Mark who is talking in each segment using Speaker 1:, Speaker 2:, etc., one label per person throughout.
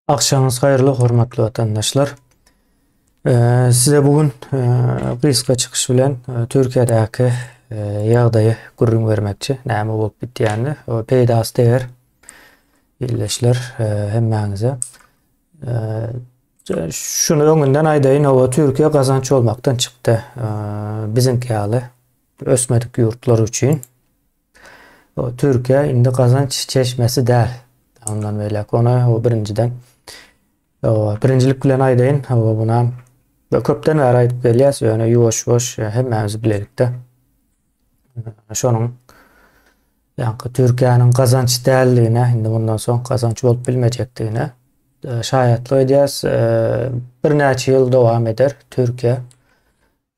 Speaker 1: Agşamyňyz haýyrly hormatly watandaşlar. Size bu gün gysga çykyş bilen Türkiýedäki ýagdaýy gürrüň bermekçi. Näme bolup bitýänini, peýdasy deger ildeşler hemmäňize. Şuny öňünden aýdaýyn, hawa Türkiýe gazanç bolmakdan çykdy. Biziňki ýaly ösmedik ýurtlar üçin. Türkiýe indi gazanç çeşmesi däl. Ondan beýläk ony o birinjiden birinjilik bilen aýdaýyn, buna köpden bäri aýdyp gelýäs, ýöne ýuwaş-ýuwaş hemmämiz bilelikde şonuň ýaňky Türkiýäniň gazanç däldigine, indi bundan soň gazanç bolup bilmejekdigine şaýatlyk edýäs. Birnäçe ýyl dowam eder Türkiýe.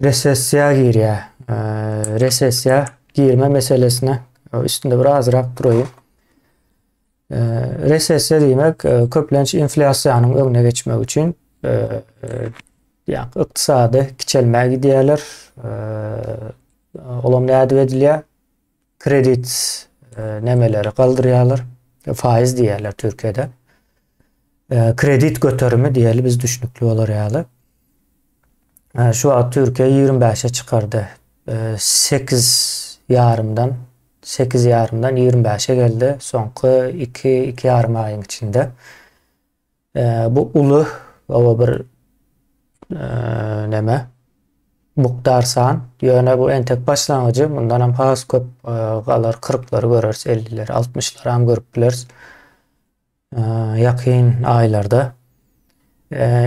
Speaker 1: Resessiýa girýär. Resessiýa girme meselesine üstünde bir azrak duraýyn. Resessiýa diýmek köplenç inflýasiýanyň öňüne geçmek üçin ýa ykdysady kiçelmä gidýärler. Olam nädip edilýär? Kredit nemeleri galdyrýarlar. Faiz diýýärler Türkiýede. Kredit göterimi diýeli biz düşnükli bolar ýaly. Şu wagt Türkiýe 25-e çykardy. 8 ýarymdan 8 ýarymdan 25-e geldi soňky 2 2 ýarym aýyň içinde. Bu uly oba bir neme mukdar san. Ýöne bu entek başlangyjy. Mundan hem has köp galar 40-lary göreris, 50-leri, 60-lary hem görüp bileris. Ýakyn aýlarda.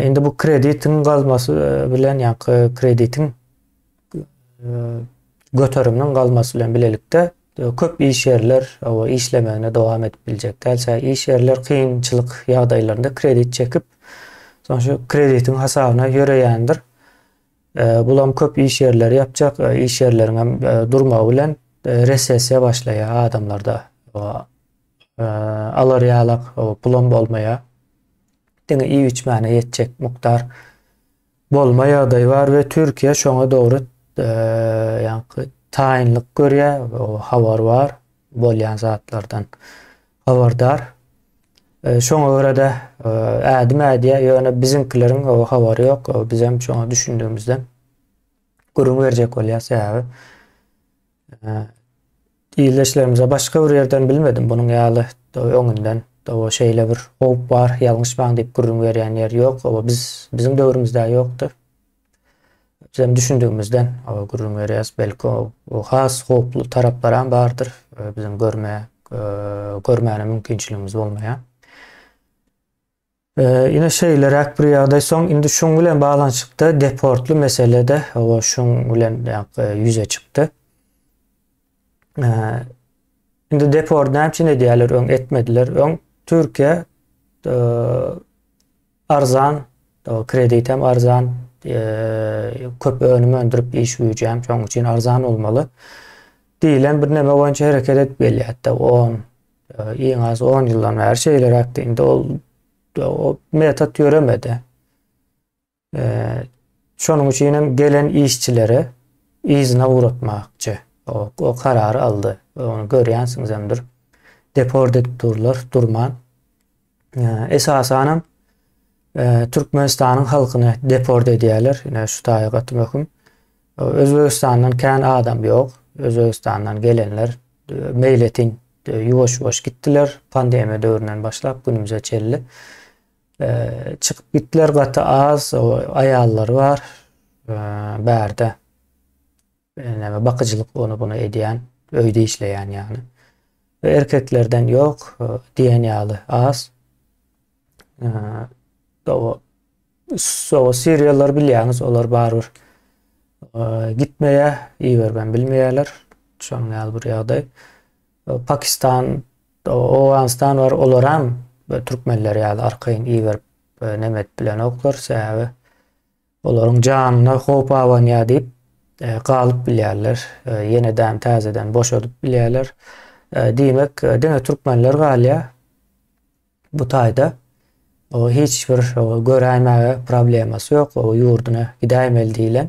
Speaker 1: Indi bu kreditiň galmasy bilen ýa-da kreditiň göteriminiň galmasy bilen bilelikde köp iş ýerler işlemegine dowam edip biljek däl. Sebäbi iş ýerler kynçylyk ýagdaýlarynda kredit çekip, soň şu kreditiň hasabyna ýöreýändir. Bulam köp iş ýerleri ýapjak, iş ýerleriň hem durmagy bilen resessiýa başlaýar adamlarda. Alar ýalak pulam bolmaýar. Diňe iýip-içmäne ýetjek mukdar bolma ýagdaýy bar we Türkiýe şoňa dogry ýaňky taýynlyk görýär, habar bar bolýan zatlardan habardar. Şoňa görä-de ädim ädýär, ýöne biziňkileriň habary ýok, bizem şoňa düşündigimizden gürrüň berjek bolýar sebäbi Ildeşlerimize başga bir ýerden bilmedim bunuň ýaly öňünden şeýle bir howp bar ýalňyşmaň diýip gürrüň berýän ýer ýok oba biz biziň döwrümizde ýokdy. Bizem düşündigimizden oba gürrüň berýäs belki o has howply taraplaram bardyr biziň görme görmäne mümkinçiligimiz bolmaýar. Ine şeýleräk bir ýagdaý soň indi şuň bilen baglanyşykda deportly mesele-de oba şuň bilen ýüze çykdy. Indi deport näme üçin edýärler öň etmediler. Öň Türkiýe arzan kredit hem arzan köp önüm öndürip iş güýji hem şoň üçin arzan bolmaly. Diýilen bir neme boýunça hereket edip gelýärdi. 10 Iň az 10 ýyldan bäri şeýleräkdi. Indi ol o metod ýöremedi. Şonuň üçin hem gelen işçileri yzyna ugratmakçy. O, o karary aldy. Ony görýänsiňiz hemdir. Deport edip durlar, durman. Esasan hem Türkmenistanyň halkyny deport edýärler. Ine şu taýy gaty möhüm. Özbegistandan kän adam ýok. Özbegistandan gelenler meýletin ýuwaş-ýuwaş gitdiler. Pandemiýa döwründen başlap günümize çenli çykyp gitdiler. Gaty az aýallar bar. Bärde näme bakyjylyk ony buny edýän, öýde işleýän ýagny. Erkeklerden ýok diýen ýaly az. Sowa siriýalylar bilýäňiz, olar barybir gitmeýär, iberibem bilmeýärler. Şonuň ýaly bir ýagdaý. Pakistan, Owganystan bar, olaram türkmenler ýaly arkaýyn iberip neme edip bilenoklar, sebäbi olaryň janyna howp abanýar diýip galyp bilýärler. Ýenedem täzeden boşadyp bilýärler. Diýmek, diňe türkmenler galýar. Bu taýda o hiç bir göräýmäge problemasy ýok, o ýurduna gidäýmeli diýlen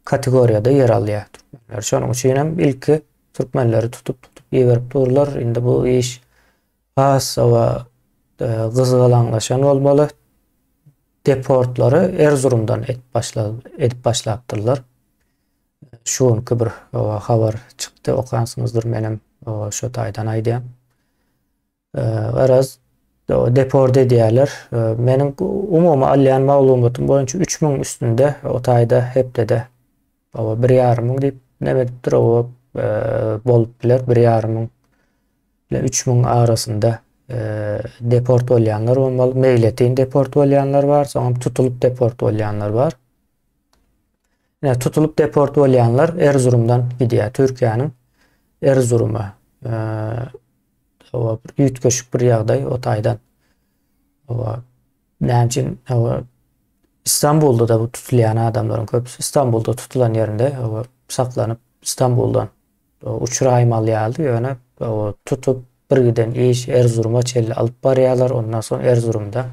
Speaker 1: kategoriýada ýer alýar türkmenler. Şonuň üçin hem ilki türkmenleri tutup tutup iberip durlar. Indi bu iş has oba gyzgalaňlaşan bolmaly. Deportlary Erzurumdan edip başlapdyrlar. Şu günki bir habar çykdy, okansyňyzdyr, menem şo taýdan aýdýan. Garaz, deport edýärler. Meniň umumy alýan maglumatym boýunça 3000 üstünde o taýda hepdede bir ýarym müň diýip neme edipdir, o bolup biler bir ýarym müň ile 3000 arasynda deport bolýanlar bolmaly. Meýletin deport bolýanlar bar, soňam tutulyp deport bolýanlar bar. Ine, tutulyp deport bolýanlar Erzurumdan gidýär, Türkiýäniň Erzuruma. Hawa, bir üýtgeşik bir ýagdaý o taýdan. Hawa, näme üçin hawa Istanbulda da bu tutulýan adamlaryň köpüsi Istanbulda tutulan ýerinde hawa saklanyp Istanbuldan uçuraýmaly ýaly, ýöne hawa tutup bir giden iş Erzuruma çenli alyp barýarlar, ondan soň Erzurumda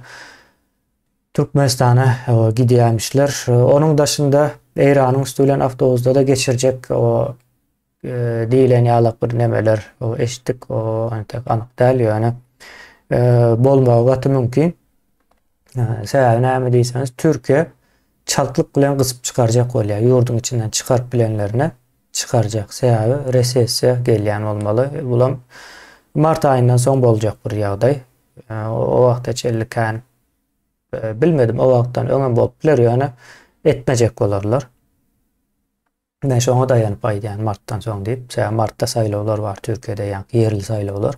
Speaker 1: Türkmenistana hawa gidýärmişler. Onuň daşynda Eýranyň üsti bilen awtobusda-da geçirjek o diýlen ýalak bir nemeler eşitdik, o entek anyk däl ýöne bolmagy gaty mümkin. Sebäbi näme diýseňiz, Türkiýe çaltlyk bilen gysyp çykarjak bolýar. Ýurduň içinden çykaryp bilenlerine çykarjak. Sebäbi resessiýa gelýän bolmaly. Bulam mart aýyndan soň boljak bir ýagdaý. O wagta çenli kän bilmedim, o wagtdan öňem bolup biler, ýöne etmejek bolarlar. Men şoňa daýanyp aýdýan martdan soň diýip. Sebäbi martda saýlawlar bar Türkiýede, ýaňky ýerli saýlawlar.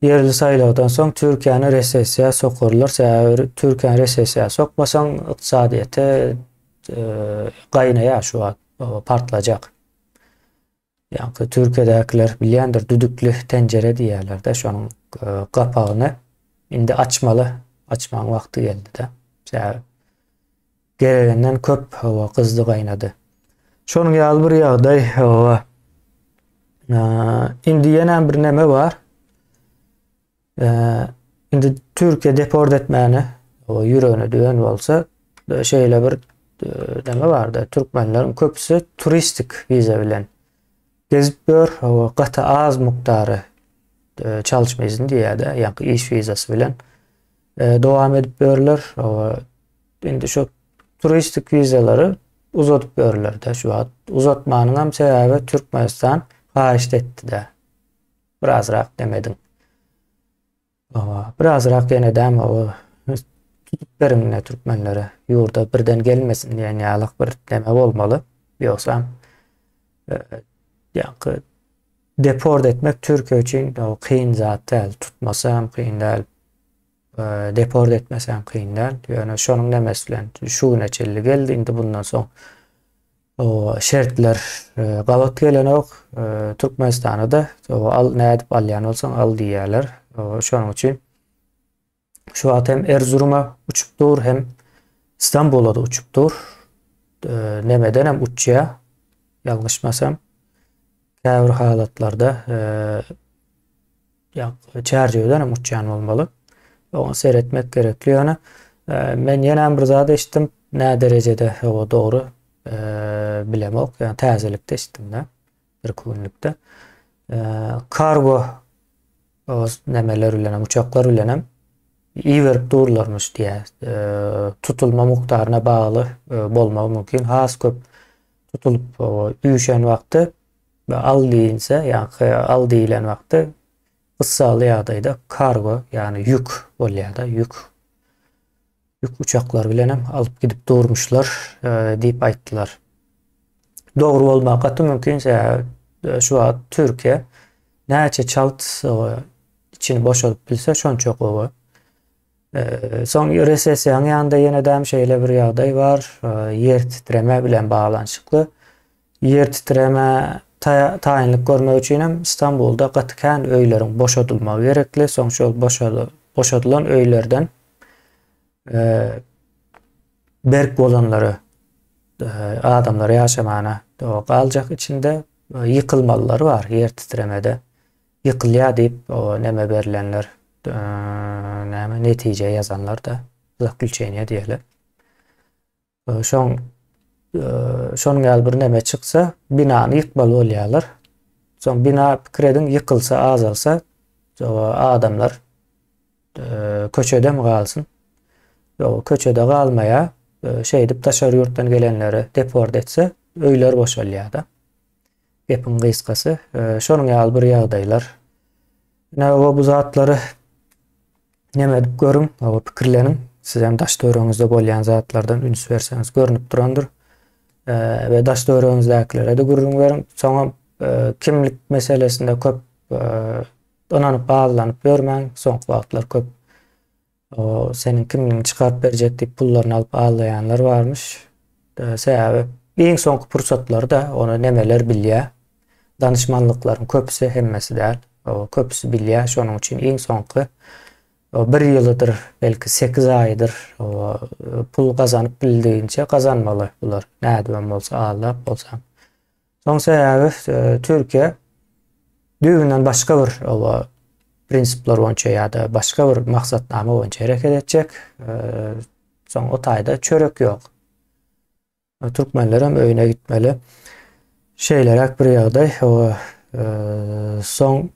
Speaker 1: Ýerli saýlawdan soň Türkiýäni resessiýa sokarlar. Sebäbi Türkiýäni resessiýa sokmasaň ykdysadyýeti e, gaýnaýar şu wagt, partlajak. Ýaňky Türkiýedäkiler bilýändir, düdükli tenjere diýýärler-de, şonuň e, gapagyny indi açmaly, açmagyň wagty geldi-de. Sebäbi gereginden köp hawa gyzdy gaýnady. Şonuň ýaly bir ýagdaý hawa. E, indi ýene bir neme bar. E, indi Türkiýe deport etmäni ýüregine düwen bolsa, şeýle bir neme bardy. Türkmenleriň köpüsi turistik wiza bilen gezip ýör. Gaty az mukdary çalışma izni diýýär-de, ýa-da iş wizasy bilen dowam edip ýörler. Indi şu turistik wizalary uzadyp ýörler-de şu wagt. Uzatmanyň hem sebäbi Türkmenistan haýyşt etdi-de. Birazrak demediň. Hawa, birazrak ýene däm o tutup beriň ine türkmenlere. Ýurda birden gelmesin diýen ýalyk bir neme bolmaly. Ýogsam e, ýaňky deport etmek Türkiýe üçin o kyn zat däl. Tutmasa hem kyn däl. E, deport etmese hem kyn däl. Ýöne şonuň nemesi bilen şu güne çenli geldi. Indi bundan soň O şertler e, gabat gelenok. E, Türkmenistana-da al nädip alýan bolsaň al diýýärler. Şonuň üçin şu wagt hem Erzuruma uçup dur hem Istanbula da uçup dur. E, nemeden hem uçýar. Ýalňyşmasam käbir halatlarda Ýa çärjewden hem uçýan bolmaly. Oňa seretmek gerekli ýöne men ýene bir zat eşitdim. Nä derejede o dogry bilemok. Ýa täzelikde eşitdim-de. Bir günlükde. Kargo o nemeler bilen hem uçaklar bilen hem iberip durlarmyş diýä. Tutulma mukdaryna bagly bolmagy mümkin. Has köp tutulyp üýşen wagty Al diýilse, ýaňky al diýilen wagty gyssagly ýagdaýda kargo, ýagny ýük bolýar-da, ýük. Ýük uçaklary bilen hem alyp gidip durmuşlar e, diýip aýtdylar. Dogry bolmagy gaty mümkin, sebäbi e, şu wagt Türkiýe näçe çalt e, içini boşadyp bilse, şonça gowy. Soň resessiýanyň ýanynda ýene-de şeýle bir ýagdaý bar, ýer titreme bilen baglanyşykly. Ýer titreme taýynlyk görmek üçin hem Stambulda gaty kän öýleriň boşadylmagy gerekli. Soň şol boşadylan öýlerden berk bolanlary adamlar ýaşamana galjak içinde ýykylmalylary bar ýer titremede. Ýykylýar diýip o neme berlenler näme netije ýazanlar-da zaklýuçeniýe diýeli. Şoň şonuň ýaly bir neme çyksa binany ýykmaly bolýarlar. Soň bina pikir ediň ýykylsa azalsa adamlar. Köçedemi galsyn? Ýok, köçede galmaýar. Şeýdip daşary ýurtdan gelenleri deport etse, öýler boşalýar-da. Gepiň gysgasy, şonuň ýaly bir ýagdaýlar. Ine, bu zatlary neme edip görüň, pikirleniň. Siz hem daş-töweregiňizde bolýan zatlardan üns berseňiz görnüp durandyr. We daş-töweregiňizdäkilere-de gürrüň beriň. Soňam kimlik meselesinde köp ynanyp aldanyp ýörmäň. Soňky wagtlar köp seniň kimligiňi çykaryp berjek diýip pullaryny alyp aldaýanlar barmyş. Sebäbi iň soňky pursatlarda ony nemeler bilýär. Danyşmanlyklaryň köpüsi, hemmesi däl, köpüsi bilýär. Şonuň üçin iň soňky bir ýylydyr, belki 8 aýdyr pul gazanyp bildigiňçe gazanmaly bular. Nädibem bolsa aldap bolsa. Soň sebäbi Türkiýe düýbünden başga bir oba prinsipler boýunça ýa-da başga bir maksatnama boýunça hereket etjek. Soň o taýda çörek ýok. Türkmenler hem öýüne gitmeli. Şeýleräk bir ýagdaý. Soň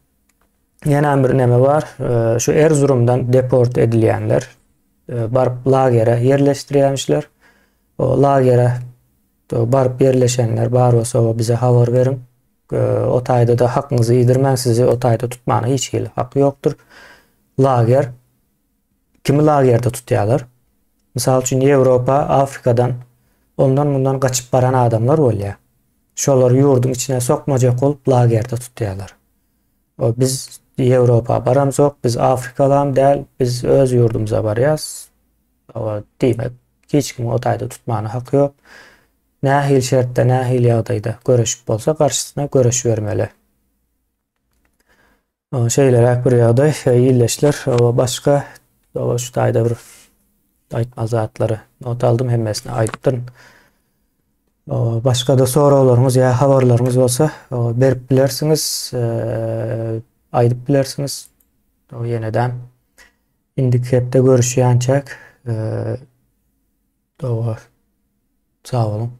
Speaker 1: ýene bir neme bar. Şu Erzurumdan deport edilýänler baryp lagere ýerleşdirýärmişler. O lagere Baryp ýerleşenler bar bolsa bize habar beriň. O taýda-da hakyňyzy iýdirmän sizi o taýda tutmana hiç hili hak ýokdur. Lager kimi lagerde tutýarlar? Mysal üçin Ýewropa, Afrikadan ondan mundan gaçyp baran adamlar bolýar. Şolary ýurduň içine sokmajak bolup lagerde tutýarlar. O biz Ýewropa baramzok, biz Afrikalam däl, biz öz ýurdumyza barýas. Oba diýmek, hiç kimiň o taýda tutmana haky ýok. Nähili şertde, nähili ýagdaýda göreşip bolsa garşysyna göreşibermeli. Şeýleräk bir ýagdaý, ildeşler, oba başga oba şu taýda bir aýtmaly zatlary not aldym, hemmesini aýtdym. Başga-da soraglaryňyz ýa habarlaryňyz bolsa, berip bilersiňiz, aýdyp bilersiňiz. Ýene-de Indiki hepde görüşýänçäk doga sag boluň.